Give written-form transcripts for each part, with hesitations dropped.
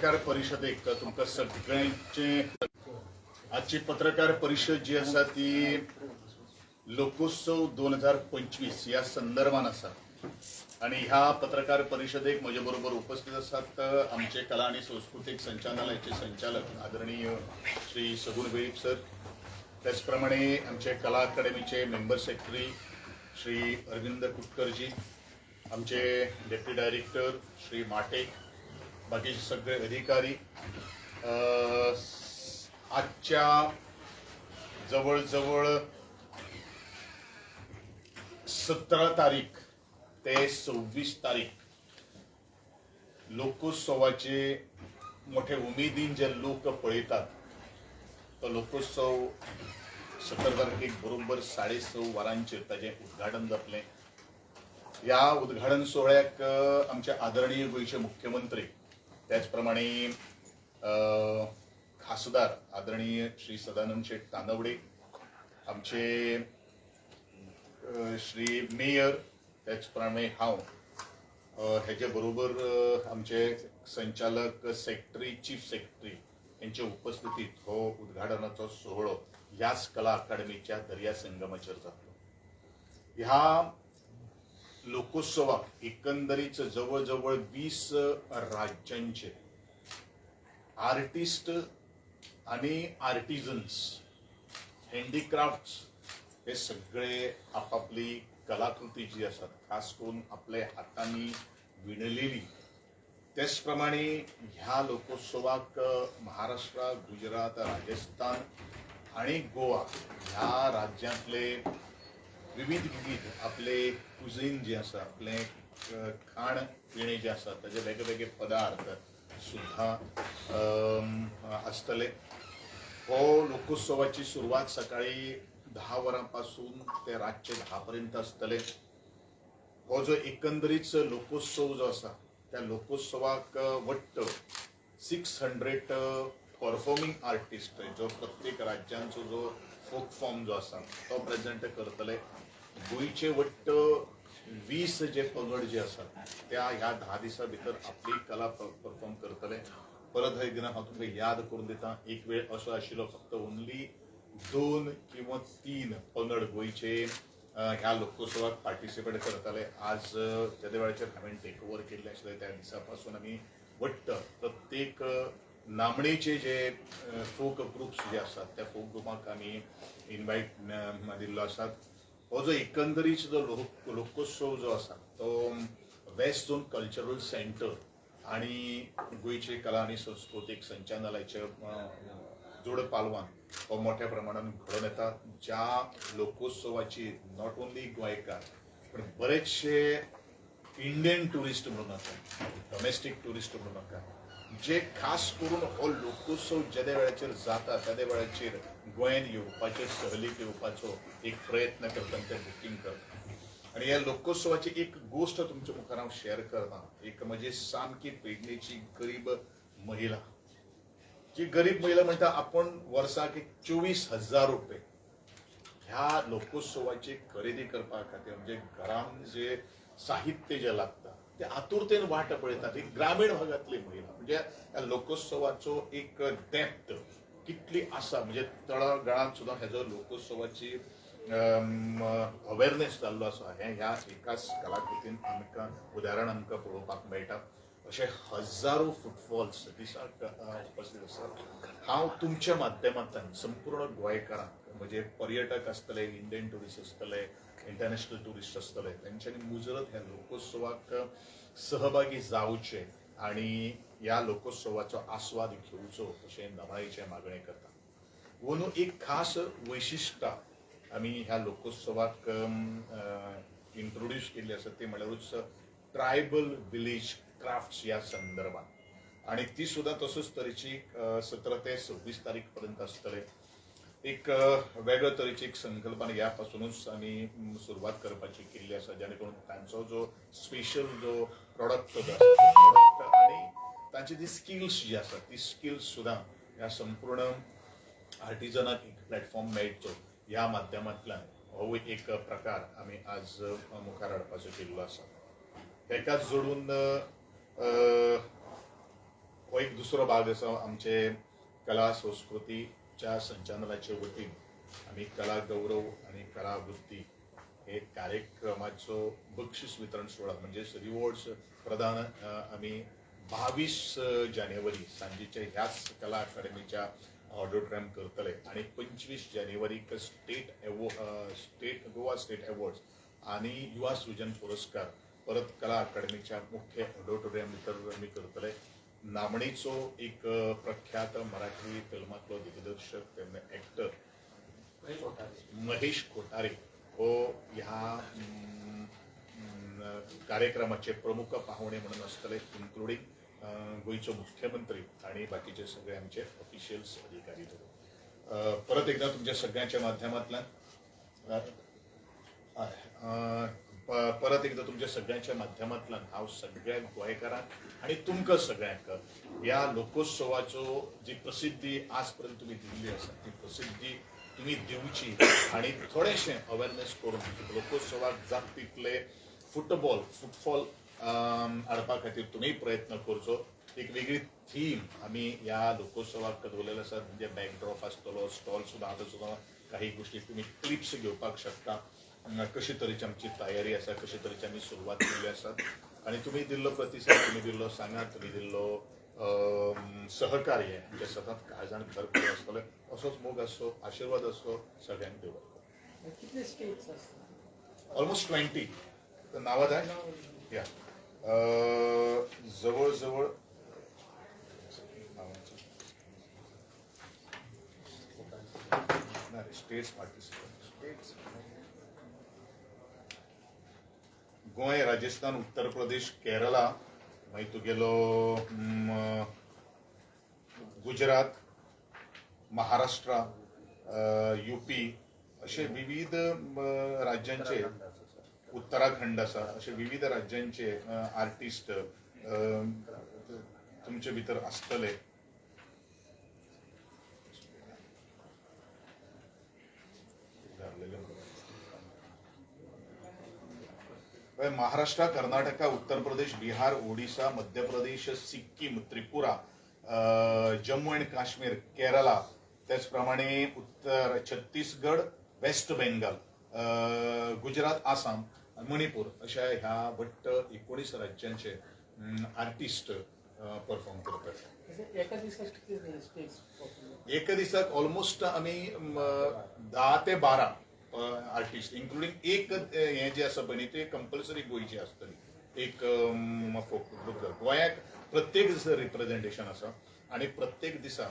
पत्रकार परिशदेक तुमकां सगळ्यांचे. आजची पत्रकार परिशद जी आसा ती लोकोत्सव 2025 ह्या संदर्भान आसा आणि ह्या पत्रकार परिशदेक म्हजे बरोबर उपस्थित आसात आमचे कला आणि सांस्कृतीक संचालनालयाचे संचालक आदरणीय श्री सगुण वेळीप सर, त्याचप्रमाणे आमचे कला अकादमीचे मेंबर सेक्रेटरी श्री अरविंद कुटकरजी, आमचे डेप्युटी डायरेक्टर श्री माटे, बाकीचे सगळे अधिकारी. आजच्या जवळजवळ 17 तारीख ते 26 तारीख लोकोत्सवाचे मोठे उमेदीन जे लोक पळयतात, तो लोकोत्सव 17 तारखेक बरोबर 6:30 वरांचेर ताजें उद्घाटन जातलें. ह्या उद्घाटन सोहळ्याक आमचे आदरणीय गोंयचे मुख्यमंत्री, त्याच प्रमाणे खासदार आदरणीय श्री सदानंद शेट तानवडे, आमचे श्री मेयर, त्याच प्रमाणे हांव, हेजे बरोबर आमचे संचालक, सेक्रेटरी, चीफ सेक्रेटरी यांच्या उपस्थितीत हो उद्घाटनाचो सोहळो ह्याच कला अकादमीच्या दर्या संगमाचेर जातलो. ह्या लोकोत्सवाक एकंदरीत जवळ जवळ 20 राज्यांचे आर्टिस्ट आणि आर्टिजन्स, हँडीक्राफ्ट्स हे सगळे आपापली कलाकृती जी आसात, खास करून आपल्या हातांनी विणलेली, त्याच प्रमाणे ह्या लोकोत्सवाक महाराष्ट्र, गुजरात, राजस्थान आणि गोवा ह्या राज्यांतले विविध विविध आपले कुझीन जे आसा, आपले खाण पिणे जे आसा, ताजे वेगळे वेगळे पदार्थ सुद्धा आसतले. हो लोकोत्सवाची सुरवात सकाळी 10 वरां पासून ते रातचे 10 पर्यंत आसतले. हो जो एकंदरीत लोकोत्सव जो आसा, त्या लोकोत्सवाक वट्ट 600 परफॉर्मिंग आर्टिस्ट जो प्रत्येक राज्यांचो जो फोक फॉर्म जो आसा तो प्रेझेंट करतले. गोंयचे वट्ट 20 जे पंगड जे आसात, त्या ह्या 10 दिसां भितर आपली कला परफॉर्म करतले. परत एकदां हांव तुमकां याद करून दिता, एक वेळ असो आशिल्लो, फक्त ओन्ली दोन किंवा तीन पंगड गोंयचे ह्या लोकोत्सवाक पार्टिसिपेट करताले. आज जेदे वेळाचेर हांवें टेक ओवर केल्लें आशिल्लें, त्या दिसा पासून आमी वट्ट प्रत्येक नामणेचे जे फोक ग्रुप्स जे आसात, त्या फोक ग्रुपाक आमी इनवायट दिल्लो आसात. हो जो एकंदरीत जो लोकोत्सव जो आसा, तो वेस्ट झोन कल्चरल सेंटर आणि गोंयचे कला आनी संस्कृतीक संचालनालयाच्या जोड पालवान हो मोठ्या प्रमाणात घडोवन येता, ज्या लोकोत्सवाची not only गोंयकार पण बरेचशे इंडियन टुरिस्ट म्हणूं नाका, डोमेस्टीक टुरिस्ट म्हणूं नाका, जे खास करून हो लोकोत्सव जेद्या वेळाचेर जाता तेद्या वेळाचेर गोंयांत येवपाचे, सहलीक येवपाचो एक प्रयत्न करता आनी ते बुकींग करता. आणि ह्या लोकोत्सवाची एक गोष्ट तुमच्या मुखार हांव शेअर करता. एक म्हणजे सामकी पेडणेची गरीब महिला, जी गरीब महिला म्हणटा, आपण वर्साक एक 24,000 रुपये ह्या लोकोत्सवाची खरेदी करपा खातीर, म्हणजे घरान जे साहित्य जे लागता, ते आतुरतेन वाट पळयतात. एक ग्रामीण भागातली महिला, म्हणजे ह्या लोकोत्सवाचो एक डेप्थ कितली आसा, म्हणजे तळागाळांत सुद्दां हेजो लोकोत्सवाची अवेरनेस जाल्लो आसा, हें ह्या एकाच कलाकृतीन आमकां उदाहरण आमकां पळोवपाक मेळटा. अशे हजारो फुटफॉल्स दिसाक उपस्थित आसात. हांव तुमच्या माध्यमांतल्यान संपूर्ण गोंयकारांक, म्हणजे पर्यटक आसतले, इंडियन टुरिस्ट आसतले, इंटरनॅशनल टुरिस्ट आसतले, तेंच्यांनी मुजरत ह्या लोकोत्सवाक सहभागी जावचे आणि ह्या लोकोत्सवाचो आस्वाद घेवचो अशें नमळायेचें मागणें करता. अंदू एक खास वैशिश्ट आमी ह्या लोकोत्सवाक इंट्रोड्यूस केल्ली आसा, ती म्हणल्यारूच ट्रायबल विलेज क्राफ्ट्स ह्या संदर्भात आणि ती सुद्दां तसोच तरेची 17 ते 26 तारीख पर्यंत आसतले. एक वेगळे तरेची एक संकल्पना ह्या पासुनूच आमी सुरवात करपाची केल्ली आसा, जेणे करून तांचो जो स्पेशल जो प्रोडक्ट जो आसा, प्रोडक्ट आनी तांची ती स्किल्स जी आसा, ती स्किल्स सुद्दां ह्या संपूर्ण आर्टिजनाक एक प्लॅटफॉर्म मेळचो, ह्या माध्यमांतल्यान हो एक प्रकार आमी आज मुखार हाडपाचो केल्लो आसा. हेकाच जोडून हो एक दुसरो भाग आसा. आमचे कला संस्कृतीच्या संचालनाचे वतीन आमी कला गौरव आनी कला वृत्ती हे कार्यक्रमाचो बक्षीस वितरण सुवाळा म्हणजेच रिवॉर्ड्स प्रदान आमी 22 जानेवारी सांजेच्या ह्याच कला अकादमीच्या ऑडिटोरियम करतले आनी 25 जानेवारीक स्टेट गोवा स्टेट अवॉर्ड्स आनी युवा सृजन पुरस्कार परत कला अकादमीच्या मुख्य ऑडिटोरियम भितर आमी करतले. नामणेचो एक प्रख्यात मराठी फिल्मांतलो दिग्दर्शक तेन्ना एक्टर महेश कोठारे हो ह्या कार्यक्रमाचे प्रमुख पाहुणे म्हणून आसतले, इन्क्लुडींग गोंयचो मुख्यमंत्री आणि बाकीचे सगळे आमचे ऑफिशियल्स अधिकारी धरून. परत एकदा तुमच्या सगळ्यांच्या माध्यमांतल्यान परत एकदा तुमच्या सगळ्यांच्या माध्यमांतल्यान हांव सगळ्या गोंयकारांक आनी तुमकां सगळ्यांक ह्या लोकोत्सवाचो जी प्रसिद्धी आज पर्यंत तुमी दिल्ली आसा ती प्रसिद्धी तुमी दिवची आनी थोडेशें अवेरनेस करून लोकोत्सवाक जाता तितले फुटफॉल हाडपा खातीर तुमी प्रयत्न करचो. एक वेगळी थीम आमी ह्या लोकोत्सवाक दवरलेले आसा, म्हणजे बॅकड्रॉप आसतलो, स्टॉल सुद्दां आतां सुद्दां काही गोष्टी तुमी क्लिप्स घेवपाक शकता, कशी तरेची आमची तयारी आसा, कशी तरेची आमी सुरवात केल्ली आसा आनी तुमी दिल्लो प्रतिसाद, तुमी दिल्लो सांगात, तुमी दिल्लो सहकार्य आमच्या सदांच काळजान घर करून आसतलें. असोच मोग आसचो, आशिर्वाद आसचो सगळ्यांक देव. कितले स्टेट्स आसता? ऑलमोस्ट 20 नांवां जाय या जवळ जवळ states participant Goa, Rajasthan, Uttar Pradesh, Kerala, मागीर तुगेलो गुजरात, महाराष्ट्र, युपी असे विविध राज्यांचे, उत्तराखंड आसा, असे विविध राज्यांचे आर्टिस्ट तुमचे भितर आसतले. महाराष्ट्र, कर्नाटका, उत्तर प्रदेश, बिहार, ओडिसा, मध्य प्रदेश, सिक्कीम, त्रिपुरा, जम्मू अँड काश्मीर, केरला, त्याचप्रमाणे उत्तर छत्तीसगड, वेस्ट बेंगाल, गुजरात, आसाम, मणिपूर अशा ह्या वट्ट 19 राज्यांचे आर्टिस्ट परफॉर्म करतात. एका दिसाक कितले स्टेट्स? एका दिसाक ऑलमोस्ट आमी 10 ते 12 आर्टिस्ट, इन्क्लुडींग एक हें जें आसा पळय न्ही तें कंपल्सरी गोंयची आसतली एक फोक ग्रुप. गोंयाक प्रत्येक दिसा रिप्रेझेंटेशन आसा आनी प्रत्येक दिसा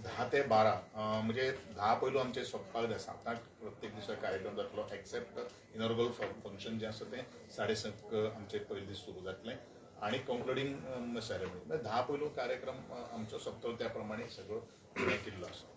10 ते 12 म्हणजे 10 पयलू आमचे सोंपपाक जाय, 7-8 प्रत्येक दिसा कार्यक्रम जातलो, एक्सेप्ट इनॉर्गल फंक्शन जें आसा तें 7:30 आमचे पयले दीस सुरू जातलें आनी कंक्लुडींग सेरेमनी. म्हणजे 10 पयलू कार्यक्रम आमचो सोंपतलो, त्या प्रमाणे सगळो हें केल्लो आसा.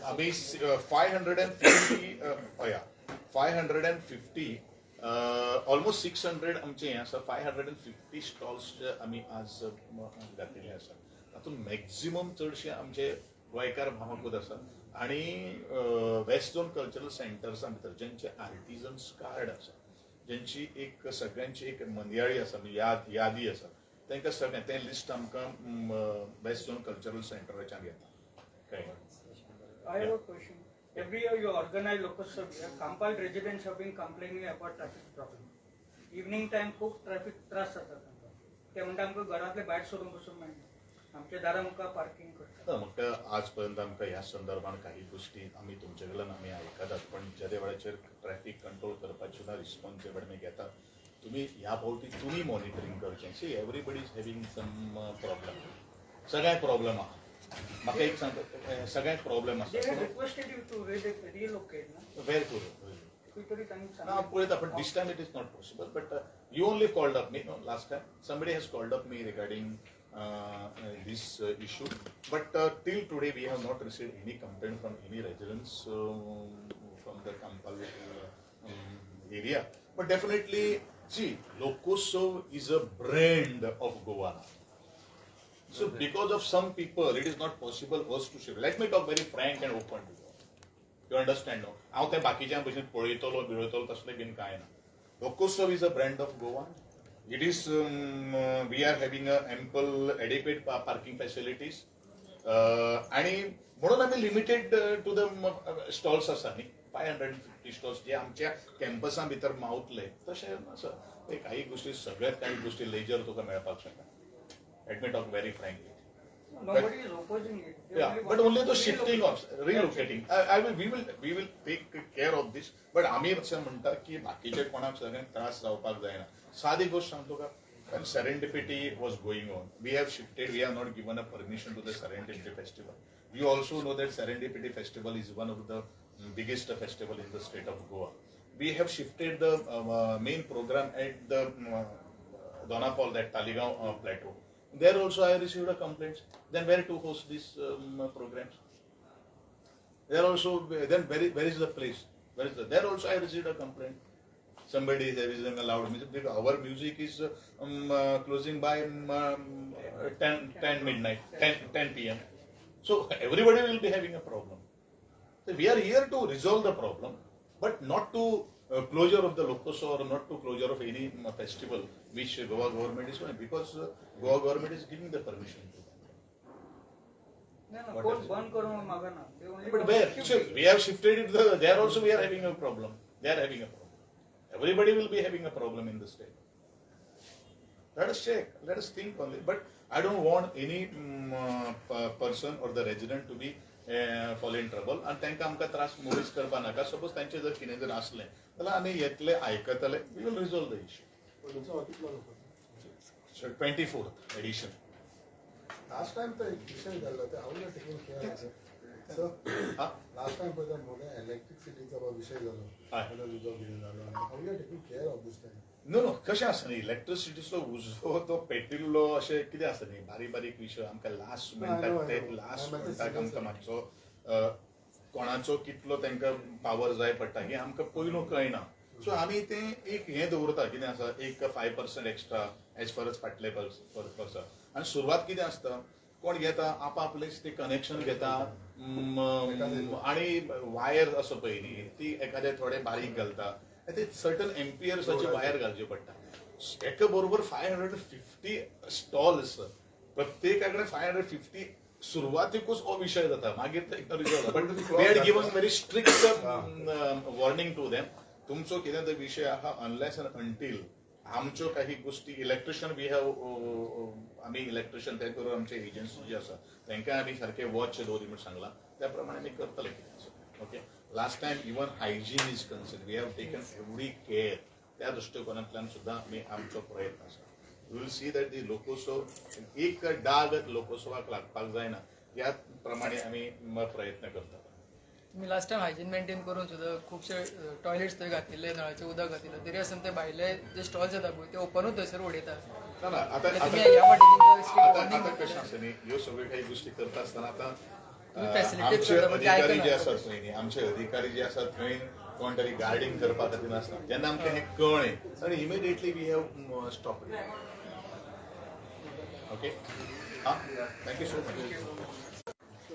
आमी 550 हय 550 ऑलमोस्ट 600 आमचे हें आसा. 550 स्टॉल्स आमी आज घातिल्ले आसा. तातूंत मॅक्झिमम चडशे आमचे गोंयकार भावाकूच आसा आनी वेस्ट झोन कल्चरल सेंटर्सां भितर ज्यांचे आर्टिजन्स कार्ड आसा, ज्यांची एक सगळ्यांची एक मनयाळी आसा, यादी आसा, तांकां सगळें तें लिस्ट आमकां वेस्ट झोन कल्चरल सेंटराच्यान येता. कळ्ळें? I have a question. Every year you organize Lokotsav here. Kampal residents have been complaining about traffic problem. Evening time खूप ट्रॅफिक त्रास जाता तांकां. ते म्हणटा आमकां घरांतले भायर सरूंक पसून मेळना, आमच्या दारा मुखार पार्किंग करता. ना, म्हाका आज पर्यंत आमकां ह्या संदर्भान काही गोष्टी आमी तुमचे कडल्यान आमी आयकतात, पण ज्या वेळाचेर ट्रॅफिक कंट्रोल करपाची सुद्दां रिस्पॉन्सिबिलिटी आमी घेतात. तुमी ह्या फावटी तुमी मॉनिटरींग करचें. See, everybody is having some problem, सगळ्यांक प्रॉब्लम आहा. म्हाका एक सांग, सगळ्यांक प्रॉब्लम They आसा. have requested you to relocate ना. वेर टू खंय तरी तांणी ना सांगलें. पळयता, but this time it is not possible. But you only called up me no last time, somebody has called up me regarding this issue, but till today we have not received any complaint from any residents from the Campal area. But definitely, see, Lokotsav is a brand of Goa. So because of some people, it is not possible us to shift. Let me talk very frank and open to you. You understand, no? हांव ते बाकीच्या भशेन पळयतलो बिळयतलो तसलें बीन कांय ना. Lokotsav is a brand of Goa. It is we are having a ample adequate parking facilities आणि म्हणून आमी लिमिटेड टू the stalls आसा न्ही, 550 स्टॉल्स जे आमच्या कॅम्पसा भितर मावतले तशें आसा. ते काही गोष्टी सगळ्यात काही गोष्टी लेजर तुका मेळपाक शकना, let me talk very frankly. Nobody is opposing it. They Yeah, only but want only the to shifting of relocate. Relocating. I will, we will take care of this. But आमी अशें म्हणटा की बाकीचे कोणाक सगळ्यांक त्रास जावपाक जायना. सादी गोश्ट सांगतो तुका, when Serendipity was going on, we have shifted, we have not given a permission to the Serendipity festival. You also know that Serendipity festival is one of the biggest festival in the state of Goa. We have shifted the main program at the Dona Paula, that Taleigao plateau. There also I received a complaint. Then where to host these programs? There also, then where is the place? Where is the, there also I received a complaint. Somebody is having a loud music because our music is closing by 10 midnight, 10 p.m. So everybody will be having a problem. So we are here to resolve the problem, but not to closure of the Lokotsav or not to closure of any festival which Goa government is doing, because Goa government is giving the permission to them. ना What कोण is it? बंद करूंक मागना. They only But want where? to shift So it. We have shifted it. There also we are having a problem. They are having a problem. Everybody will be having a problem in the state. Let us check. Let us think on it. But I don't want any person or the resident to be fall in trouble. आणि तांकां आमकां त्रास मुळीच करपा नाका. Suppose तांचे जर कितें जर आसलें जाल्यार आमी येतले, आयकतले, we will resolve the issue. 24th edition. Last time तो एक विषय जाल्लो, ते हांव taking care, sir. हा. लास्ट टाइम पळय मोठ्या इलेक्ट्रिसिटीचा विषय जालो. हय. उजो कितें जालो, how you taking care of this time? No no, कशें आसा न्ही, इलेक्ट्रिसिटीचो उजो तो पेटिल्लो अशें कितें आसा न्ही, बारीक बारीक विशय आमकां लास्ट म्हणटात ते लास्ट म्हणटात आमकां मातसो कोणाचो कितलो तांकां पावर जाय पडटा हें आमकां पयलू कळना. सो आमी तें एक हें दवरता, कितें आसा, एक 5% एक्स्ट्रा एज फार एज फाटले वर्सा. आनी सुरवात कितें आसता, कोण घेता आपापलेच ते कनेक्शन घेता आणि वायर असो पळय न्ही, ती एखादे थोडे बारीक घालता, ते सर्टन एम्पियर्साची वायर घालची पडटा. एका बरोबर 550 स्टॉल्स, प्रत्येका कडेन 550, सुरवातीकूच हो विशय जाता, मागीर ते एकदां resolve. But we had given very strict warning to them, तुमचो कितें तो विशय आहा, अनलेस अँड अंटील आमच्यो काही गोष्टी इलेक्ट्रिशियन we have, आमी इलेक्ट्रिशियन ते बरोबर आमचे एजन्सी जे आसा तांकां आमी सारके वॉच दवरी म्हूण सांगलां, त्या प्रमाणे आमी करतले कितें आसा. Okay, last time even hygiene is concern, we have taken every care. त्या दृश्टिकोनांतल्यान सुद्दां आमी आमचो प्रयत्न आसा. You will see that the Lokotsav, एक डाग लोकोत्सवाक लागपाक जायना ह्या प्रमाणे आमी प्रयत्न करतात. तुम्ही लास्ट टाइम हायजीन मेंटेन करून सुद्दां खुबशे टॉयलेट्स थंय घातिल्ले, नळाचें उदक घातिल्लें, तरी आसतना ते भायले जे स्टॉल्स येता पळय ते ओपनूच थंयसर उडयतात. ना ना, आता तुम्ही ह्या फावटी आता आता कशें आसा न्ही, ह्यो सगळ्यो काही गोष्टी करता आसतना आतां तुम्ही facilitate आमचे करता, पण ते अधिकारी ऐकना. जे आसात थंय न्ही, आमचे अधिकारी जे आसात थंय कोण तरी गार्डींग करपा खातीर आसता. जेन्ना आमकां हें कळ्ळें आनी immediately we have stop. Okay, हा, thank you so much.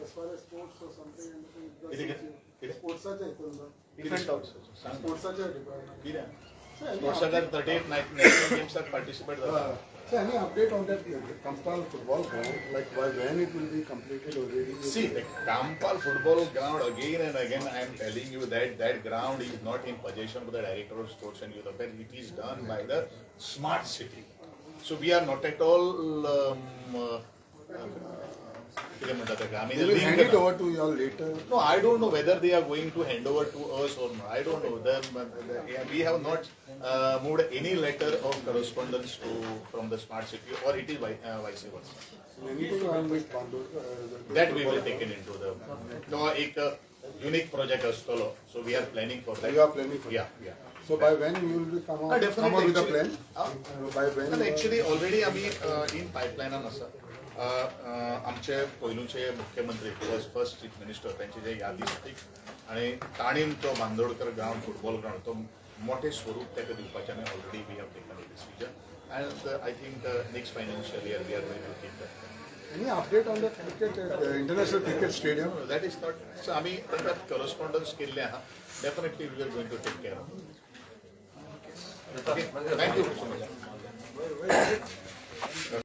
As far as sports or something, कितें कितें? स्पोर्ट्साच्या हितून कितें सांग. स्पोर्ट्साच्या डिपार्टमेंट. कितें स्पोर्ट्साक 38 नॅशनल गेम्साक पार्टिसिपेट जाता. So any update on that Campal football ground, like by when it will be completed already? See, the Campal football ground, again and again I am telling you that that ground is not in possession of the Director of Sports and Youth Affairs. It is done by the Smart City. So we are not at all कितें म्हणटा ताका आमी They will hand it link. Over to you all later. No, I don't know whether they are going to hand over to us or not. I don't know. We have not moved any letter of correspondence to from the Smart City or it is vice versa. So anything on this Bandodkar, the That we will football take it into the, तो एक unique project असतलो, so we are planning for that. You are planning for Yeah. So by when you will be come Ah, out, definitely, come up with a actually. plan? Ah. By when? Actually already आमी in पायपलायनान आसा. आमचे पयलूचे मुख्यमंत्री, first chief minister, तांचे जे यादीस्तीक आणि ताणीन तो Bandodkar ground, football ground, तो मोठे स्वरूप ताका दिवपाचें आमी already we have taken a decision and I think next financial year we are going to take that. Any update on the cricket, international cricket stadium? That is not, so आमी तांकां correspondence केल्लें आहा, definitely we are going to take care of. Okay, thank you so much. Why, why?